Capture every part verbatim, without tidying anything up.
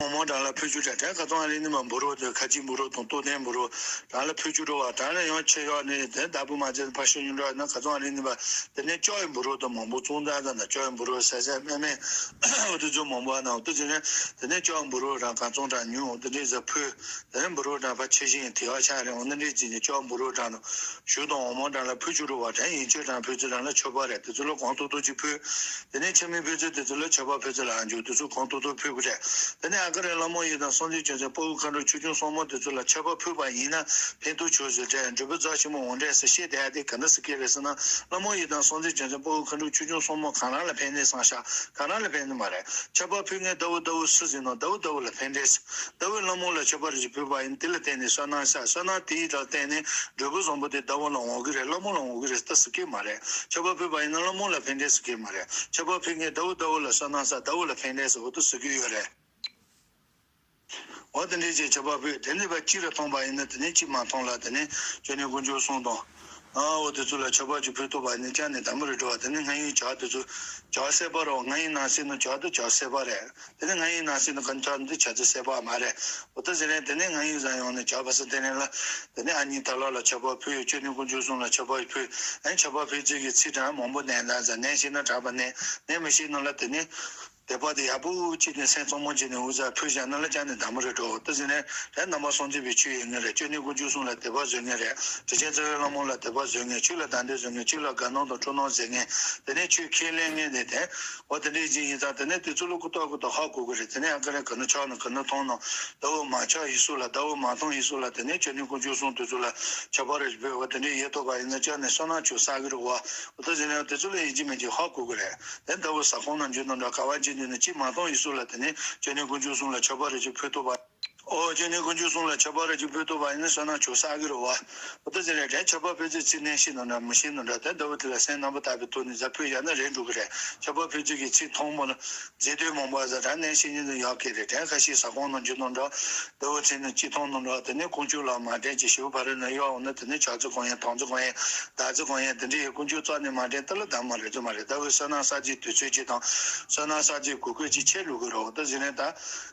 མང་མང་རང་ལ་ཕུལ་རྒྱུ་རེད། དེ་ཁ་ཚང་ཨ་རི་ནི་མ་འབུ་རོ་དེ་ཁ་ཆེའི་འབུ་རོ་དང་ལྟོ་ལྡན་འབུ་རོ་རང་ལ་ཕུལ་རྒྱུ་རེད་བ། དེ་ལ་ཡང་ཆེ་ཡག་ནི་དེ་བདག་པོ་མ་བྱས་ཕར་ཤོད་ཉུང་འདྲ་ན་ཁ་ཚང་ཨ་རི་ནི་མ་དེ་ནས་ལྕགས་ཡི་འབུ་རོ་དང་མང་པོ་བཙོང་ད་ད་ན་ལྕགས་ཡི་འབུ་རོ་ཟ་ཟ་སྨན་སྨན་འོ་དེ་ཚོ་མང་པོ་ཨ་ན་འོ་དེ་ཚོ་ནས་དེ་ནས་ལྕགས་ཡི་འབུ་རོ་རང་གང་བཙོང་དྲག་ཉུང་འོ་དེ་འདྲས་ཟ་ཕུལ། དེ་ནས་འབུ་རོ་རང་ཕར་ཆེ་ཞིང་དེ་ཡག་ཆགས་རེད། འོ་ན་འདྲས་ཅིག་ནས་ལྕགས་ཡི་འབུ་རོ་རང་དང་ཞུ་དང་འོ་མ་རང་ལ་ཕུལ་རྒྱུ་རེད་བ། དེ་ཡིན་ཆོས་རང་ཕུལ་ཚུལ་རང་ལ་མཆོད་པ་རེད། དེ་ཚོ་ལ་གང་ཐུབ་ཐུབ་ཅིག་ཕུལ། དེ་ནས་ཕྱི་མི་ཕུལ་ཚུལ་དེ་ཚོ་ལ་མཆོད་པ་ཕུལ་ཚུལ་ལ་ཨ་འཇུག་དེ་ཚོ་གང་ཐུབ་ཐུབ་ཕུལ་དགོས་རེད། དེ་ནས་ཨ་ཀ་རའི་ལྷ་མོ་ཡི་དམ་སངས་རྒྱས་བྱང་སེམས་དཔའ་བོ་མཁའ་འགྲོ་ཆོས་སྐྱོང་སྲུང་མ་དེ་ཚོ་ལ་མཆོད་པ་ཕུལ་བ་ཡིན་ན་ཕན་ཐོགས་ཆོག་ཟེར་དྲན་འབྲས་བུ་རྫོགས་ཆེན་པོ་འོང་འདྲས་ཟེར་བཤད་བསྡད་ཡ་དེ་ག་འདྲ་ཟེར་གི་རེད་ཟེར་ན། ལྷ་མོ་ཡི་དམ་སངས་རྒྱས་བྱང་སེམས་དཔའ་བོ་མཁའ་འགྲོ་ཆོས་སྐྱོང་སྲུང་མ་གང་རང་ལ་ཕན་ནས་སང་ཤ་གང་རང་ལ་ཕན་ནི་མ་རེད། མཆོད་པ་ཕུལ་མཁན་ཟླ་བོ་ཟླ་བོ་སུ་ཟིན་ནོ་ཟླ་བོ་ཟླ་བོ་ལ་ཕན་འདྲས། ཟླ་བོའི་ལྷ་མོ་ལ་མཆོད་པ་རེ་ཞིག་ཕུལ་བ་ཡིན། དེ་ལ་བརྟེན་ནས་བསོད་ནམས་བསགས། བསོད་ནམས་དེའི་ལ་བརྟེན་ནས་འབྲས་བུ་བཟང་པོ་དེ་ཟླ་བོ་ལ་འོང་གི་རེད། ལྷ་མོ་ལ་འོང་གི་རེད་ད་ཟེར་གི་མ་རེད། མཆོད་པ་ཕུལ་བ་ཡིན་ན་ལྷ་མོ་ལ་ཕན་འདྲས་ཟེར་གི་མ་རེད། མཆོད་པ་ཕུལ་མཁན་ཟླ་བོ་ཟླ་བོ་ལ་བསོད་ནམས་བསགས་ཟླ་བོ་ལ་ཕན་འདྲས་ཟེར་འོ་དེ་ཟེར་གི་ཡོད་རེད། འོ་དེ་འདྲས་ཀྱི་མཆོད་པ་ཕུལ། དེ་ནས་ཕར་གཅིག་ལ་མཐོང་པ་ཡིན་ན་དེ་ནས་གཅིག་མ་མཐོང་ལ་དེ་ནས་སྐྱབས་གནས་དཀོན་མཆོག་གསུམ་དང་། ཨ་འོ་དེ་ཚོ་ལ་མཆོད་པ་ཅིག་ཕུལ་ཐུབ་པ་ནི་ཅང་ནས་དམ་པོ་རེད་འགྲོ་བ། དེ་ནས་མངའ་ཡུལ་བྱ་དེ་ཚོ་བྱ་སེར་པ་རོ། མངའ་ཡུལ་ནང་གསེས་ནི་བྱ་དེ་བྱ་སེར་པ་རེད། དེ་ནས་མངའ་ཡུལ་ནང་གསེས་ནི་གང་ཆགས་འདི་བྱ་ཚིག་སེར་པ་མ་རེད། འོ་ད་ཟེར་ནས་དེ་ནས་མངའ་ཡུལ་བཟང་ཡོང་ནས་བྱ་བ་སེ་དེ་ནས་ལ་དེ་ནས་ཨ་ནི་ད་ལོ་ལ་མཆོད་པ་ཕུལ། སྐྱབས་གནས་དཀོན་མཆོག་གསུམ་ལ་མཆོད་པ་ཕུལ། ཨ་ནི་མཆོད་པ་ཕུལ་ཚིག་གི་ཚིག་གྲངས་མང་པོ་ནས་ན་ཟ་ནས་ཤེས་ན་དྲག་པ་ནས་ནས་མི་ཤེས་ནོ་ལ་དེ་ནས། དད་པ་དེ་ཡག་པོ་བྱས་ནས་སེམས་གཙང་མ་བྱས་ནས་འུ་ཚ་ཕུལ་བཞག་ན་ལ་ཅང་ནས་དམ་པོ་རེད་འགྲོ། ད་ཟེར་ནས་དེ་ནང་པ་སངས་རྒྱས་པའི་ཆོས་ཡོད་ངེས་རེད། སྐྱབས་གནས་དཀོན་མཆོག་གསུམ་ལ་དད་པ་བཟོས་ངེས་རེད། དྲིན་ཅན་རྩ་བའི་བླ་མ་ལ་དད་པ་བཟོས་ངེས། ཆོས་ལ་དད་འདོད་བཟོས་ངེས། ཆོས་ལ་དགའ་སྣང་དང་སྤྲོ་སྣང་བཟོས་ངེས། དེ་ནས་ཆོས་ཁས་ལེན་ངེས་ནས་དེ་འོ་དེ་འདྲའི་ཅིག་ཡིན་ཙང་དེ་ནས་དེ་ཚོ་ལ་ཀུ་ཏོག་ཀུ་ཏོག་ཧ་གོ་གི་རེད། དེ་ནས་ཨ་ཀ་ར་ག་ནས་ཆགས་ན་ག་ནས་མཐོང་ན་ཟླ་བོ་མ་ཆགས་ཡིན་སུ་ལ་ཟླ་བོ་མ་མཐོང་ཡིན་སུ་ལ་དེ་ནས་སྐྱབས་གནས་དཀོན་མཆོག་གསུམ་དེ་ཚོ་ལ་ཁྱད་པར་རེ་ཕུལ་བ་དེ་འདྲའི་ཡོད་ཐུབ་པ་ཡིན་ན་ཅང་ནས་བསོད་ནམས་ཆུ་བསགས་གི་རེད་བ། འོ་ད་ཟེར་ནས་དེ་ཚོ་ལ་ཡིན་གཅིག་མིན་གཅིག་ཧ་གོ་གི་རེད། དེ་ཟླ་བོ་ས་ཁོངས་ནང་འཇུག་ནོ་འདྲ་ག་བ་འཇུག་ནས་ནི་གཅིག་མ་མཐོང་ཡིན་སུ་ལ་དེ་ནས་སྐྱབས་གནས་དཀོན་མཆོག་གསུམ་ལ་ཁྱད་པར་རེ་ཅིག་ཕུལ་ཐུབ་པ། ཨོ་སྐྱབས་གནས་དཀོན་མཆོག་གསུམ་ལ་ཁྱད་པར་རེ་ཅིག་ཕུལ་ཐུབ་པ་ཡིན་ན་བསོད་ནམས་ཆུ་བསགས་གི་རེད་བ། འོ་ད་ཟེར་ནས་དེ་མཆོད་པ་ཕུལ་ཚེ་ཚིག་ནས་ཤེས་ནོ་འདྲ་མི་ཤེས་ནོ་འདྲ་དེ་ཟླ་བོ་དེ་ལ་སེམས་རྣམ་པར་དག་པའི་ཐོག་ནས་ཟ་ཕུལ་བཞག་ན་རེད་འགྲོ་གི་རེད། མཆོད་པ་ཕུལ་ཚིག་གི་ཚིག་མཐོང་མོ་ལ། མཛེས་སྡུག་མང་པོ་ཟ་དྲག་གནས་ཤིང་ཉིད་དུ་ཡག་གི་རེད། དྲན་ཁ་ཤས་ས་ཁོངས་ནང་རྒྱུ་ནང་འདྲ། ཟླ་བོ་ཚེ་ནི་གཅིག་མཐོང་ནང་འདྲ། དེ་ནས་དཀོན་མཆོག་ལ་མ་དྲན་ཅིག་ཞིག་བར་ན་གཡོག་འོང་ན་དེ་ནས་ཆག་ཚུལ་གང་ཡིན་དང་ཚུལ་གང་ཡིན་བདག་ཚུལ་གང་ཡིན་དེ་འདྲ་ཡི་དཀོན་མཆོག་རྩ་ནས་མ་དྲན་ཏི་ལ་དམ་མ་རེད་ཚུལ་མ་རེད། ཟླ་བོའི་བསོད་ནམས་བསགས་ཀྱི་དུས་ཚོད་ཅིག་དང་བསོད་ནམས་བསགས་ཀྱི་གོ་སྐབས་ཅིག་ཆད་འགྲོ་གི་རེད། འོ་ད་ཟེར་ནས་ད་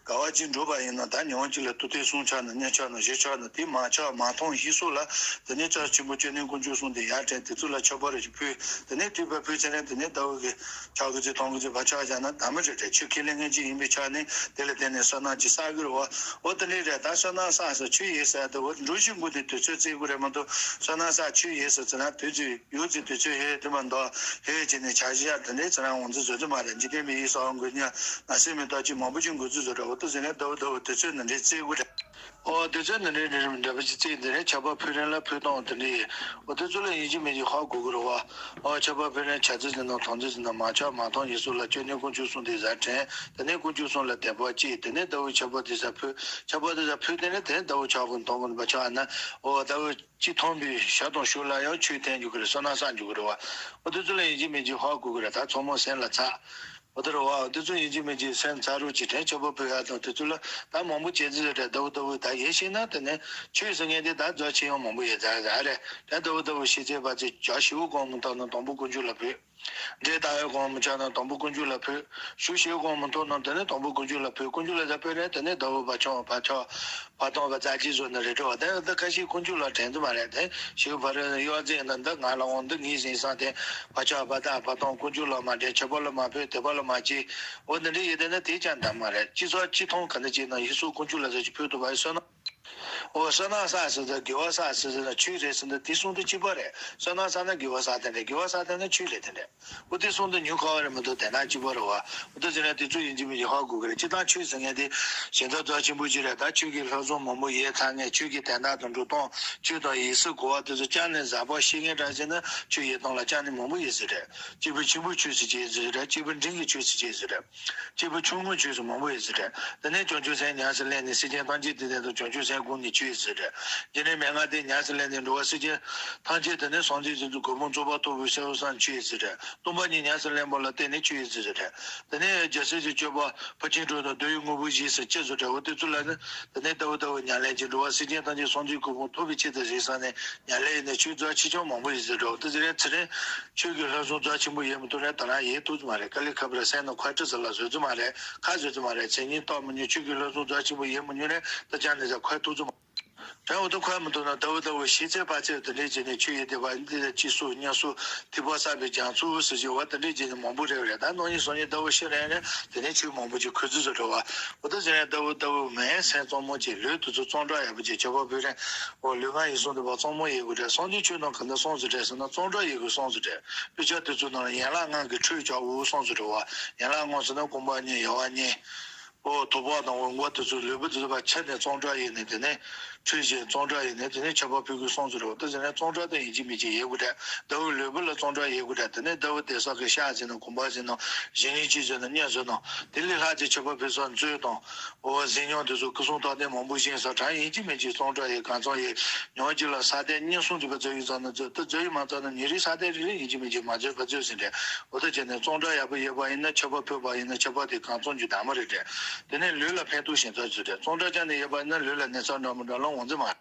ག་བ་ཅིག་འགྲོ་བ་ཡིན་ན་ད་ཉི་འོང་གཅིག་ལ་ཏུ་ཏེ་གསུམ་ཆགས་ན་གཉིས་ཆགས་ན་བཞི་ཆགས་ན་དེ་མ་ཆགས་མ་མཐོང་ཡིན་སུ་ལ་དེ་ནས་རྩ་ཆེན་པོ་སྐྱབས་གནས་དཀོན་མཆོག་གསུམ་དེ་ཡར་དྲན་དེ་ཚོ་ལ་ཁྱད་པར་རེ་ཞིག་ཕུལ། དེ་ནས་དུས་བབ་ཕུལ་ཚེ་ནས་དེ་ནས་ཟླ་བོ་གི་ཆག་གི་ཚེ་མཐོང་གི་ཚེ་བ་ཆག་བཞག་ན་དམ་མི་རེད་དྲན། ཆོས་ཁས་ལེན་མཁན་ཅིག་ཡིན་པའི་ཆ་ནས་དེ་ལ་བརྟེན་ནས་བསོད་ནམས་ཅིག་བསགས་གི་རེད་བ། འོ་དེ་འདྲས་རེད། ད་བསོད་ནམས་བསགས་ཟེར་ཆོས་ཡིན་ཟེར་དེ་འོ་འགྲོ་ཞིག་འགུལ་དེ་དུས་ཚོད་བརྩི་དགོས་རེད་མ་གཏོགས་བསོད་ནམས་བསགས་ཆོས་ཡིན་ཟེར་ཚེ་ན་དུས་ཚོད་ཡོད་ཚེ་དུས་ཚོད་ཧེ་དེ་མ་འདོག་ཧེ་བྱས་ནས་བྱ་གཞི་ཡག་དེ་འདྲས་ཚེ་ན་འོང་ཚེ་བཟོ་རྒྱུ་མ་རེད། འཇིག་རྟེན་པའི་ཡིད་སོགས་འགུལ་ཉག་ན་སེམས་མི་རྟག་ཅིག་མང་པོ་ཅིག་འགུལ་ཚུལ་བཟོ་རེད། འོ་དེ་ཟེར་ནས་ཟླ་བོ་ཟླ་བོ་དུས་ཚོད་འདི་འདྲས་བརྩི་དགོས་རེད། ཨོ་དེ་ཚོ་ནི་རེ་རེ་འདྲ་པོ་ཅིག་བརྩིས་འདི་རེད། ཆར་པ་ཕུལ་རན་ལ་ཕུལ་སྟངས་དེ་འདྲ་ཡིན། ཨོ་དེ་ཚོ་ལ་ཡིན་གཅིག་མིན་གཅིག་ཧ་གོ་གི་རེད་བ། ཨོ་ཆར་པ་ཕུལ་རན་ཆ་ཚིག་ཟིན་དང་ཐོང་ཚིག་ཟིན་དང་མ་ཆག་མ་མཐོང་ཡིན་སུ་ལ་སྐྱབས་གནས་དཀོན་མཆོག་གསུམ་དེ་ཟ་དྲན། དེ་ནས་དཀོན་མཆོག་གསུམ་ལ་དད་པ་སྐྱེས། དེ་ནས་ཟླ་བོ་ཆར་པ་དེ་ཟ་ཕུལ། ཆར་པ་དེ་ཟ་ཕུལ་དེ་ནས་དེ་ནས་ཟླ་བོ་ཆག་གི་མཐོང་གི་འདུག་པ་ཆག་ན། ཨོ་ཟླ་བོ་གཅིག་མཐོང་པའི་ཞག་དང་ཞོར་ལ་ཡང་ཆོས་བསྟན་རྒྱུ་གི་རེད། བསོད་ནམས་བསགས་རྒྱུ་གི་རེད་བ། ཨོ་དེ་ཚོ་ལ་ཡིན་གཅིག་མིན་གཅིག་ཧ་གོ་གི་རེད། ད་ཚང་མ་སེམས་ལ་ཚ། འོ་དེ་རེད་བ། དེ་ཚོ་ཡིན་གཅིག་མིན་གཅིག་སེམས་ཚ་རུ་གཅིག་དྲན། ཆར་པ་ཕུལ་ཡག་དང་དེ་ཚོ་ལ་ད་མང་པོ་བྱེད་རྩིས་རེད། ཟླ་བོ་ཟླ་བོ་ད་ཡིན་ཤེས་ན་དེ་ནས་ཆོས་ཟེར་མཁན་དེ་ད་རྫོགས་ཆེ་ཡང་མང་པོ་ཡོད་ཙང་ཟ་རེད། ད་ཟླ་བོ་ཟླ་བོ་ཤེས་ཚད་པ་ཚོས་བྱ་ཞེ་པོ་གང་མི་ཐོག་ན་དང་པོ་དཀོན་མཆོག་ལ་ཕུལ། འབྲས་རྟགས་ཡོད་གང་མི་ཆགས་ན་དང་པོ་དཀོན་མཆོག་ལ་ཕུལ། ཞུ་ཞེ་པོ་གང་མི་ཐོག་ན་དེ་ནས་དང་པོ་དཀོན་མཆོག་ལ་ཕུལ། དཀོན་མཆོག་ལ་ཟ་ཕུལ་རེད། དེ་ནས་ཟླ་བོ་བ་ཆང་བ་ཆང་བ་དང་བ་ཙག་ཅིག་བཟོ་ནི་རེད་འགྲོ་བ། དེ་ད་ཁ་ཤས་དཀོན་མཆོག་ལ་དྲན་གི་མ་རེད། དེ་ཞེ་པོ་བ་རེད། གཡོ་རྫས་ན་འདི་ང་ལ་འོང་འདི་ངས་ཟིན་སང་དེ། བ་ཆག་བ་དང་བ་དང་དཀོན་མཆོག་ལ་མ་དྲན། ཆར་པ་ལ་མ་ཕུལ། དད་པ་ལ་མ་སྐྱེས། འོ་འདི་འདྲ་ཡོད་དེ་ན་དེ་ཅང་འདྲ་མ་རེད། སྤྱི་ཚོགས་སྤྱི་མཐོང་ག་འདྲ་བྱས་ན་ཡིན་སུ་དཀོན་མཆོག་ལ་ཟེར་གྱི་ཕུལ་ཐུབ་པ་ཡིན་བསོད་ནམས། འོ་བསོད་ནམས་བསགས་ཟེར་ཟེར་དགེ་བ་བསགས་ཟེར་ཟེར་ན་ཆོས་རེད་ཟེར་འདི་དེ་གསུང་དུ་གཅིག་པ་རེད། བསོད་ནམས་བསགས་ན་དགེ་བ་བསགས་དེ་འདྲ། དགེ་བ་བསགས་དེ་ན་ཆོས་རེད་དེ་འདྲ། འོ་དེ་གསུང་དུ་ཉུང་ཁ་བ་རེད་མ་གཏོགས་དེ་ན་གཅིག་པ་རེད་བ། འོ་དེ་ཟེར་ན་དེ་ཚོ་ཡིན་གཅིག་མིན་གཅིག་ཧ་གོ་གི་རེད། སྤྱིར་བཏང་ཆོས་ཟེར་མཁན་དེ་གཞན་དག་རྫོགས་ཆེན་པོ་ཅིག་རེད། ད་ཆོས་ཀྱི་ལྷག་བསམ་མང་པོ་ཡོད་ཚར་ངས་ཆོས་ཀྱི་དན་རྟགས་དང་འགྲོ་སྟངས་ཆོས་དང་ཡིག་གཟུགས་གོ་བ་དེ་ཚོ་ཅང་ནས་ཟབ་པ་ཤེས་མཁན་འདྲ་ཟེར་ན་ཆོས་ཡོད་སྟངས་ལ་ཅང་ནས་མང་པོ་ཡོད་ཟེར་རེད། སྐྱེས་བུ་ཆེན་པོའི་ཆོས་ཟེར་གྱི་ཡོད་ཟེར་རེད། སྐྱེས་བུ་འབྲིང་གི་ཆོས་ཟེར་གྱི་ཡོད་ཟེར་རེད། སྐྱེས་བུ་ཆུང་ངུའི་ཆོས་སུ་མང་པོ་ཡོད་ཟེར་རེད། དེ་ནས་བྱང་ཆུབ་སེམས་ཉམས་སུ་ལེན་ནས་སེམས་ཅན་ཐམས་ཅད་དེ་དོན་དུ་བྱང་ཆུབ་སེམས་བསྒོམས་ནས་ ཆོས་ཡི་ཟེར་རེད། དེ་ནས་མན་ངག་དེ་ཉམས་སུ་ལེན་ནས་འགྲོ་བ་སེམས་ཅན་ཐམས་ཅད་དེ་ནས་སངས་རྒྱས་ཀྱི་གོ་འཕང་རྫོགས་པ་ཐོབ་པའི་ཕྱིར་བསམ་ཆོས་ཡི་ཟེར་རེད། སྟོང་པ་ཉིད་ཉམས་སུ་ལེན་པ་ལ་བརྟེན་ནས་ཆོས་ཡི་ཟེར་རེད། དེ་ནས་རྒྱལ་སྲས་ཀྱི་སྤྱོད་པ་ཕར་ཕྱིན་དྲུག་དང་བསྡུ་བའི་དངོས་པོ་བཞི་ཟེར་ཆོས་ཟེར་རེད། འོ་དེ་ཚོ་ལ་ནི་དེ་ནས་ལྟ་བུ་ལྟ་བུ་ཉམས་ལེན་གྱིས་འགྲོ་བ་སེམས་ཅན་ཐམས་ཅད་སངས་རྒྱས་གོ་འཕང་ཐོབ་པའི་ཆེད་དུ་རེད་བསམ་ནས་ཉམས་ལེན་ཡིན་ནས་ཆོས་རྫོགས་ཆེ་ཆུང་མང་པོ་ཡི་ཟེར་རེད། འོ་དེ་ཟེར་རེད། ཚེ་རིང་ཆོས་ཀྱི་བློ་བཟང་རྫོགས་ཆེན་པོ་ཡིན་མི་ཐུབ་རེད། ད་རང་ཡིན་ཐུབ་ཀྱི་མ་རེད། དཀའ་ལས་ཁག་པོ་རེད། སེམས་ནང་ཁ་ཁྲི་ཟེར་ལ་བཟོད་ཀྱི་མ་རེད། ཁ་བཟོད་ཀྱི་མ་རེད། མཚན་ཉིད་རྟོགས་མི་ཉན། ཆོས་ཀྱི་བློ་བཟང་རྫོགས་ཆེན་པོ་ཡིན་མི་ཉན་རེད། ད་ཅང་ནས་ཀྱང་ཁ་ཐུབ་ཀྱི་མ་རེད། འོ་དེ་ཁ་མི་ཐུབ་ན་ལྟ་བུ་ལྟ་བུ་ཤེས་ཚད་པ་ཚད་དེ་འདྲས་བྱས་ནས་ཆོས་ཡི་དེ་བ་འདི་ལ་ཅི་སུ་གཉའ་སུ་ཐིགས་པ་བསགས་པའི་རྒྱ་མཚོ་ཟེར་གྱི་བ་དེ་འདྲས་བྱས་ནས་མང་པོ་རེད་རེད། ད་སྣང་བརྙན་བཟོ་མཁན་ལྟ་བུ་ཤེས་རན་རན་དེ་ནས་ཆོས་མང་པོ་ཅིག་ཁོ་ཚོས་ཟེར་རེད་བ། འོ་དེ་ཟེར་ནས་ལྟ་བུ་ལྟ་བུ་མེད། སེམས་གཙང་མ་ཅིག་ལུས་དེ་ཚོ་གཙང་སྦྲ་ཡག་པོ་ཅིག་ཁྱད་པར་བོད་རིགས་འོ་ལུས་ངག་ཡིད་གསུམ་དེ་བ་གཙང་མ་ཡོད་དགོས་རེད། སངས་རྒྱས་ཆོས་རྣམས་གང་དུ་གསུངས་ཟེར་རེད་ཟེར་ན་གཙང་སྦྲ་ཡོད་དགོས་གསུངས་ཟེར་རེད། དཔེ་ཆ་དེ་ཚོ་ནང་ལ་ཡན་ལག་ལྔ་གི་འཕྲོས་བཅུག་འོ་གསུངས་ཟེར་རེད་བ། ཡན་ལག་ལྔ་ཟེར་ན་རྐང་པ་གཉིས་ཡལ་བ་གཉིས། ཨོ་ཐོད་པ་དང་འོ་མགོ་དེ་ཚོ་ལུས་པོ་དེ་ཚོ་ཕར་ཕྱེ་ནས་གཙང་སྦྲ་ཡིན་ནས་དེ་ནས་འཁྲུད་བཞིན་གཙང་སྦྲ་ཡིན་ནས་དེ་ནས་ཆོས་པ་ཕུད་དགོས་གསུངས་ཟེར་རོ། དེ་ཟེར་ནས་གཙང་སྦྲ་དེ་ཡིན་གཅིག་མིན་གཅིག་ཡོད་དགོས་རེད། ཟླ་བོའི་ལུས་པོ་ལ་གཙང་སྦྲ་ཡོད་དགོས་རེད། དེ་ནས་ཟླ་བོ་དེ་ས་གི་ཤ་ཟིན་ནམ་གོམ་པ་ཟིན་ནམ་ཞིང་ལས་ཅི་ཟིན་ནམ་གཉའ་ཟིན་ནམ་དེ་ལས་ལྷག་ཅིག་ཆོས་པ་ཕུད་ས་མཛོད་དང་ཨོ་ཟས་སྨྱུང་དེ་ཚོ་སྐུ་གསུང་ཐུགས་རྟེན་མང་པོ་བཞེངས་ས་གྲངས་ཡིན་གཅིག་མིན་གཅིག་གཙང་སྦྲ་ཡིན་གང་ཚང་ཡིན། ཉོན་གཅིག་ལ་ས་གཏེར་གཉིས་གསུམ་དུ་བ་ཚོ་ཡིན་ཙང་ན་ཚོ་དེ་ཚོ་ཡིན་མ་ཙང་ན་ཉིན་རེའི་ས་གཏེར་རེ་རེ་ཡིན་གཅིག་མིན་གཅིག་མ་ཚོ་བ་ཚོ་ཟིན་རེད། འོ་དེ་བྱས་ནས་གཙང་སྦྲ་ཡག་པོ་ཡོད་པ་ཡིན་ན་ཆོས་པ་ཕུད་པ་ཡིན་ན་ཆོས་པ་དེ་གང་གཙང་རྒྱུ་དག་མ་རེད་དྲན། དེ་ནས་ལུས་ལ་ཕན་ཐོགས་ཞན་ཚ་ཚུལ་དྲན། གཙང་སྦྲ་བཅག་ནས་ཡོད་པ་ཡིན་ན་ལུས་ལ་ནད་ཚ་འདྲ་མི་འདྲ་ལ་འོང་རྩིས་མ་རེད།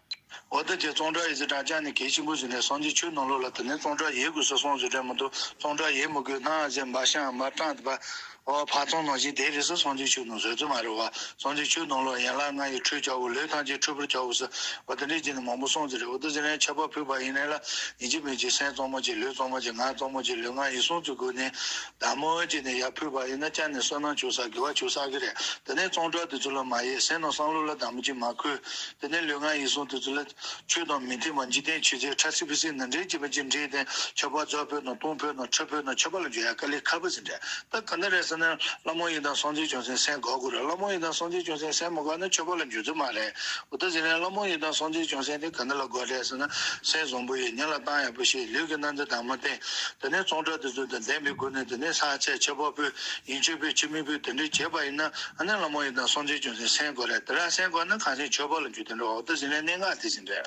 འོ་དེ་བྱས་གཙང་སྦྲ་ཡི་ཟི་དྲན་བཅག་ནས་གལ་ཆེན་པོ་ཟིན་ནས་སངས་རྒྱས་ཆོས་ནང་ལོགས་ལ་དེ་ནས་གཙང་སྦྲ་ཡོད་དགོས་ཟེར་གསུངས་ཟེར་དྲན་མི་འདུག་གཙང་སྦྲ་ཡོད་མི་དགོས་ན་ཟེར་འབའ་ཤང་འབའ་སྐྲངས་དེ་པ། འོ་ཕ་ཚང་ནང་བཞིན་དེ་རེད་ཟེར་སངས་རྒྱས་ཆོས་ནང་བཟོས་རྩིས་མ་རེད་བ། སངས་རྒྱས་ཆོས་ནང་ལོགས་ཡན་ལག་ལྔ་ཡི་འཕྲོས་བཅག་འོ་ལུས་ཐམས་ཅད་འཁྲུད་པར་བྱའོ་ཟེར། འོ་དེ་འདྲས་བྱས་ནས་མང་པོ་གསུངས་ཟེར་རེད། འོ་དེ་ཟེར་ནས་ཆོས་པ་ཕུད་པ་ཡིན་ནའི་ལ་ཡིན་གཅིག་མིན་གཅིག་སེམས་གཙང་མ་ཅིག་ལུས་གཙང་མ་ཅིག་ངག་གཙང་མ་ཅིག་ལུས་ངག་ཡིད་གསུམ་གྱི་སྒོ་ནས་དག་མོ་བྱས་ནས་ཡར་ཕུད་པ་ཡིན་ན་ཅག་ནས་བསོད་ནམས་བྱུང་ས་དགེ་བ་བྱུང་ས་གི་རེད། དེ་ནས་གཙང་སྦྲ་དེ་ཚོ་ལ་མ་ཡེ་སེམས་ནང་བསམ་བློ་ལ་དག་མོ་ཅིག་མ་འཁོར། དེ་ནས་ལུས་ངག་ཡིད་གསུམ་དེ་ཚོ་ལ་ཆོས་དང་མི་མཐུན་པ་འཇིག་རྟེན་ཆོས་ཚེ་ཁྲ་སིབ་ཕི་སིབ་ནི་འདྲེས་ཀྱི་མི་ཅིག་འདྲེས་ཏེ་ཆོས་པ་རྫོགས་ཕོད་དང་སྟོང་ཕོད་དང་ཁྲི་ཕོད་དང་ཆོས་པ་ལ་འཇུག་ཡ་དཀའ་ལས་ཁག་པོ་ཟིན་འདྲ། ད་ག་འདྲ་རེད་ཟེར་ན་ལྷ་མོ་ཡི་དམ་སངས་རྒྱས་བྱང་སེམས་སེམས་དགའ་དགོས་རེད། ལྷ་མོ་ཡི་དམ་སངས་རྒྱས་བྱང་སེམས་སེམས་མ་དགའ་ན་ཆོས་པ་ལ་འཇུག་རྩིས་མ་རེད། འོ་ད་ཟེར་ན་ལྷ་མོ་ཡི་དམ་སངས་རྒྱས་བྱང་སེམས་དེ་ག་འདྲ་ལ་དགོས་རེད་ཟེར་ན་སེམས་བཟང་པོ་ཡིན། ཉམས་ལ་བཏང་ཡག་པོ་ཤེས། ལུས་ཀྱི་རྣམ་འགྱུར་དག་མོ་བསྟན། དེ་ནས་གཙང་སྦྲ་དེ་ཚོ་དང་ལྡན་པའི་སྒོ་ནས་དེ་ནས་ས་ཆ་ཆོས་པ་ཕུད་ཡིན་ཆོས་ཕུད་ཆོས་མིན་ཕུད་དེ་འདྲས་བྱས་པ་ཡིན་ན་ཨ་ནི་ལྷ་མོ་ཡི་དམ་སངས་རྒྱས་བྱང་སེམས་སེམས་དགོས་རེད། དེ་ར་སེམས་དགོས་ན་གང་ཤེས་ཆོས་པ་ལ་འཇུག་དེ་འགྲོ། འོ་ད་ཟེར་ན་གནད་འགག་དེ་ཟིན་རེད།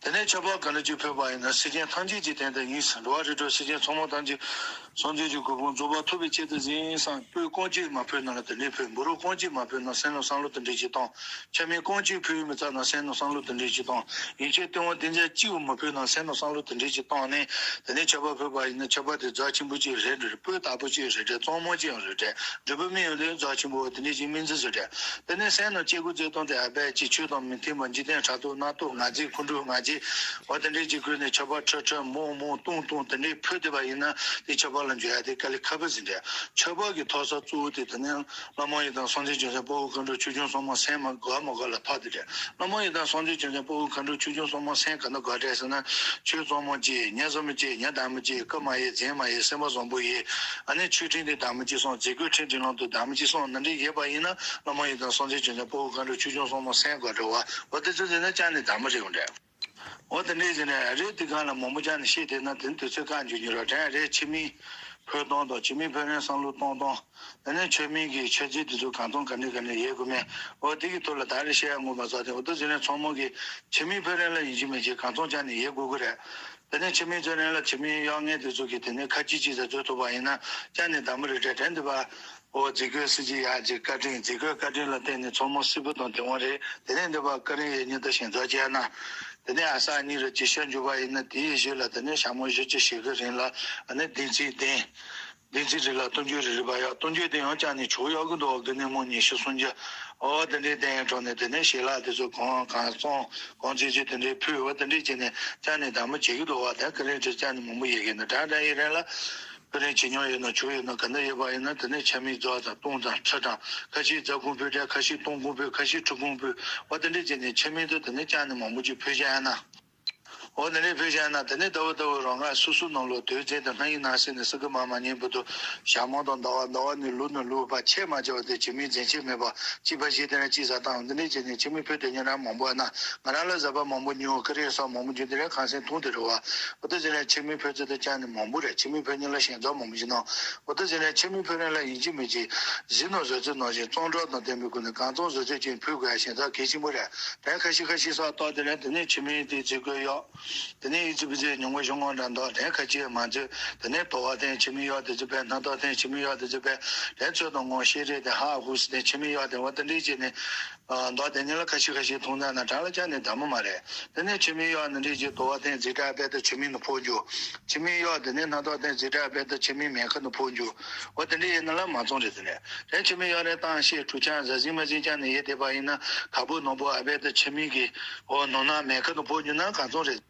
དེ་ནས་ཆོས་པ་ག་འདྲ་ཅིག་ཕུད་པ་ཡིན་ན་སེམས་ཅན་ཐམས་ཅད་ཀྱི་དོན་དུ་ཡིན་ཟེར། འགྲོ་བ་རིགས་དྲུག་སེམས་ཅན་ཚང་མ་ཐམས་ཅད་སངས་རྒྱས་ཀྱི་གོ་འཕང་རྫོགས་པ་ཐོབ་པའི་ཆེད་དུ་ཡིན་བསམ། སྤོས་རྐང་གཅིག་མ་ཕུལ་ན་ལ་དེ་འདྲས་ཕུལ། འབུ་རུ་རྐང་གཅིག་མ་ཕུལ་ན་སེམས་ནང་བསམ་བློ་དེ་འདྲས་ཅིག་བཏང་། ཆ་མེད་རྐང་གཅིག་ཕུལ་མི་ཚར་ན་སེམས་ནང་བསམ་བློ་དེ་འདྲས་ཅིག་བཏང་། ཡིན་ཆོས་སྟོན་པ་སྡིངས་ཆ་གཅིག་མ་ཕུལ་ན་སེམས་ནང་བསམ་བློ་དེ་འདྲས་ཅིག་བཏང་ནས་དེ་ནས་ཆོས་པ་ཕུལ་བ་ཡིན་ན་ཆོས་པ་དེ་རྫ་ཆེན་པོ་གཅིག་རེད་འདྲ། སྤོས་དག་པོ་གཅིག་རེད་འདྲ། གཙང་མ་གཅིག་རེད་འདྲ། འབྲས་བུ་སྨིན་ཡོང་དུས་རྫ་ཆེན་པོ་དེ་འདྲས་ཅིག་སྨིན་རྩིས་རེད་འདྲ། དེ་ནས་སེམས་ནང་སྐྱེ་དགུ་རྩེ་གདོང་དེ་ཨ་བས་ཅིག་ཆོས་དང་མི་མཐུན་པ་འཇིག་རྟེན་ཕྲག་དོག་རྣག་དོག་ང་རྫི་ཁུ་འབྲུག་ང་རྫི་བ་དེ་འདྲས་ཅིག་བཀོལ་ནས་ཆོས་པ་ཁྲི་ཁྲི་མོ་མོ་སྟོང་སྟོང་དེ་འདྲས་ཕུལ་བསྡད་པ་ཡིན་ན་དེ་ཆོས་པ་ལ་འཇུག་ཡ་དེ་དཀའ་ལས་ཁག་པོ་ཟིན་འདྲ། ཆོས་པ་གི་ཐོབ་ས་གཙོ་བོ་དེ་དེ་ནས་ལྷ་མོ་ཡི་དམ་སངས་རྒྱས་བྱང་སེམས་དཔའ་བོ་མཁའ་འགྲོ་ཆོས་སྐྱོང་སྲུང་མ་སེམས་མ་དགའ་མ་དགའ་ལ་ཐོགས་ཏེ་རེད། ལྷ་མོ་ཡི་དམ་སངས་རྒྱས་བྱང་སེམས་དཔའ་བོ་མཁའ་འགྲོ་ཆོས་སྐྱོང་སྲུང་མ་སེམས་ག་འདྲ་དགའ་རེད་ཟེར་ན། ཆོས་གཙང་མ་གཅིག་ཉ་ཟོམ་གཅིག་ཉ་དམ་གཅིག་རྐུ་མ་ཡེ་རྫུན་མ་ཡེ་སེམས་པ་བཟང་པོ་ཡེ། ཨ་ནི་ཆོས་ཁྲིམས་དེ་དམ་གཅིག་སྲུང་། རྫས་གོས་ཁྲིམས་དེ་ལམ་དུ་དམ་གཅིག་སྲུང་ནི་འདྲ་ཡོད་པ་ཡིན་ན་ལྷ་མོ་ཡི་དམ་སངས་རྒྱས་བྱང་སེམས་དཔའ་བོ་མཁའ་འགྲོ་ཆོས་སྐྱོང་སྲུང་མ་སེམས་དགའ་འགྲོ་བ་འོ་དེ་ཚོ་ཟེར་ན་ཅང་ནས་དམ་པོ་རེད་འོང་འདྲ། འོ་དེ་འདྲས་ཟེར་ནས་རེད། དེ་གང་ལ་མང་པོ་ཅག་ནས་བཤད་བསྡད་ན་དེ་ནི་དུས་ཚོད་བཀག་འཇུག་ཉེ་རུ་དྲན། རེད། ཆོས་མིན་ཕུལ་སྟངས་དང་ཆོས་མིན་ཕུལ་རན་བསམ་བློ་གཏོང་སྟངས། དེ་ནས་ཆོས་མིན་གྱི་ཆོས་བརྒྱུད་དེ་ཚོ་གང་ཚང་ག་འདྲས་ག་འདྲས་ཡོད་དགོས་མེད། འོ་དེ་གི་ཐོག་ལ་ད་རེས་བཤད་ཡ་ངོ་མ་ཚོ་དེ་འོ་དེ་ཟེར་ནས་ཚང་མ་གི་ཆོས་མིན་ཕུལ་རན་ལ་ཡིན་གཅིག་མིན་གཅིག་གང་ཚང་ཅག་ནས་ཡོད་དགོས་ཀྱི་རེད། དེ་ནས་ཆོས་མིན་ཕུལ་རན་ལ་ཆོས་མིན་གཡོག་མཁན་དེ་ཚོ་གི་དེ་ནས་ཁ་ཅིག་ཅིག་ཟ་ཚོད་ཐུབ་པ་ཡིན་ན་ཅག་ནས་དམ་པོ་རེད་དྲན་དྲན་འདུག་པ། ཨོ་རྫས་གོས་སྲིད་ཀྱི་ཡག་ཅིག་བཀའ་དྲིན། རྫས་གོས་བཀའ་དྲིན་ལ་བརྟེན་ནས་ཚོགས་མང་སིལ་བུ་དང་དེ་བ་རེད། དེ་ནས་འདི་བ་ཀ་རིང་ཡས་ཉིན་ད་ཞིང་རྫོགས་བྱས་ན། དེ་ནས་ཨ་ས་གཉིས་རུ་ཅིག་ཤ་འཇུ་བ་ཡིན་ན་དེའི་གཞི་ལ་དེ་ནས་ཞག་མོ་བཞི་བཅུ་ཞེ་དགུ་རིང་ལ་ཨ་ནི་བདུན་ཚིགས་བདུན། བདུན་ཚིགས་རིང་ལ་བསྟན་བཅོས་རེ་རེ་བ་ཡག་བསྟན་བཅོས་དེ་ཡང་ཅག་ནས་ཆོག་ཡག་གི་འདུག་བ། དགུ་ནས་མོ་ཉི་ཤུ་སུམ་ཅུ། ཨོ་དེ་འདྲའི་བསྟན་ཡག་གྲོགས་ནས་དེ་ནས་ཞལ་ལག་དེ་ཚོ་གང་གང་བཙོང་གང་ཚིག་ཚིག་དེ་འདྲའི་ཕུལ་བ་དེ་འདྲའི་བྱས་ནས་ཅག་ནས་དམ་པོ་བྱེད་ཀྱི་འདུག་བ། ད་ཀ་རིང་དེ་ཅག་ནས་མང་པོ་ཡོད་ཀྱི་འདུག་འདྲ་འདྲ་ཡིན་རན་ལ། ཀུན་ནས་བྱེད་མྱོང་ཡོད་ན་ཆོས་ཡོད་ན་ག་འདྲ་ཡོད་པ་ཡིན་ན་དེ་ནས་ཆ་མེད་རྫོགས་དང་སྟོང་དང་ཁྲི་དང་ཁ་ཤས་རྫ་གུང་ཕུད་དྲ་ཁ་ཤས་སྟོང་གུང་ཕུད་ཁ་ཤས་ཁྲི་གུང་ཕུད་བ་དེ་འདྲས་བྱས་ནས་ཆ་མེད་དུ་དེ་ནས་ཅག་ནས་མང་པོ་ཅིག་ཕུད་བཞག་ཡ་ན། འོ་དེ་འདྲའི་ཕུལ་བཞག་ན་དེ་ནས་ལྟ་བུ་ལྟ་བུ་རང་ང་སོ་སོ་ནང་ལོགས་དོན་ཚན་དེ་སྣང་ཡིན་སྣང་སྲིད་ནས་སྲིད་ཀྱི་མ་མ་ཉན་བུ་དུ་ཞྭ་མོ་དང་ཟླ་བ་ཟླ་བ་ནས་ལུག་ནས་ལུག་བར་ཆད་མ་བྱས་པ་དེ་ཇི་མིན་འཛིན་ཆེད་མེད་པ་གཅིག་པ་ཞིག་དེ་རང་གཅིག་ཟ་སྟངས་འདི་འདྲའི་བྱས་ནས་ཕྱི་མི་ཕུལ་དེ་ཉིན་རང་མང་པོ་ན་ང་རང་ལ་ཟ་བ་མང་པོ་ཉོ་ཀི་རེ་ས་མང་པོ་ཉོ་དེ་རང་ཁང་སེང་འཐུང་དེ་རེད་བ། འོ་དེ་ཟེར་ནས་ཕྱི་མི་ཕུལ་ཚོད་དེ་ཅང་ནས་མང་པོ་རེད། ཕྱི་མི་ཕུལ་ཉིན་ལ་ཞེན་ཚོགས་མང་པོ་ཞིག་གནང་། འོ་དེ་ཟེར་ནས་ཕྱི་མི་ཕུལ་རན་ལ་ཡིན་གཅིག་མིན་གཅིག་གཟིགས་ནོར་བཟོ་ཚོད་ནང་བཞིན་བཙོང་གྲོགས་དང་ལྡན་པའི་སྒོ་ནས་གང་བཙོང་བཟོ་ཚོད་ཅིག་ཕུལ་དགོས་ཡ་ཞེན་ཚོགས་གལ་ཆེན་པོ་རེད། དེ་ཁ་ཤས་ཁ་ཤས་སོགས་ཏོག་དེ་རེད། དེ་ནས་ཕྱི་མི་དེ་རྫིག་དགོས་གཡོག་དེ་ནས་ཨི་ཙི་པི་ཙི་ཉུང་ངུ་ཞུ་ངོ་འདྲ་འདོག་དེ་ཁ་ཅིག་མ་མཛོད། དེ་ནས་དོ་བ་དེ་ཕྱི་མི་གཡོག་དེ་ཚོ་བས་སྣ་ཐོག་དེ་ཕྱི་མི་གཡོག་དེ་ཚོ་བས་དེ་ཚོད་དང་ངོ་ཤེས་རེད། དེ་ཧ་ཧུ་སི་དེ་ཕྱི་མི་གཡོག་དེ་བ་དེ་འདྲས་བྱས་ནས་འདོག་དེ་ཉིན་ལ་ཁ་ཤས་ཁ་ཤས་འཐུང་ན་ན་གྲངས་ལ་ཆ་ནས་འདྲ་མོ་མ་རེད། དེ་ནས་ཕྱི་མི་གཡོག་འདི་འདྲས་བྱས་དོ་བ་དེ་རྫིག་དྲག་བས་དེ་ཕྱི་མི་ནི་ཕོག་རྒྱུ། ཕྱི་མི་གཡོག་དེ་ནས་སྣ་ཐོག་དེ་རྫིག་དྲག་བས་དེ་ཕྱི་མི་མེད་ཁ་ནི་ཕོག་རྒྱུ། འོ་དེ་འདྲས་ཡིན་ན་ལ་མ་བཙོང་རེད། དེ་ནས་དེ་ཕྱི་མི་གཡོག་ནས་བཏང་ཤེས་གྲུ་ཆང་ཟ་ཟིན་མ་ཟིན་ཆ་ནས་ཡེ་དེ་པ་ཡིན་ན་ཁ་པོ་ནོར་པོ་ཨ་བས་དེ་ཕྱི་མི་གི་འོ་ནོར་ན་མེད་ཁ་ནི་ཕོག་རྒྱུ་ན་གང་བཙོང་རེད།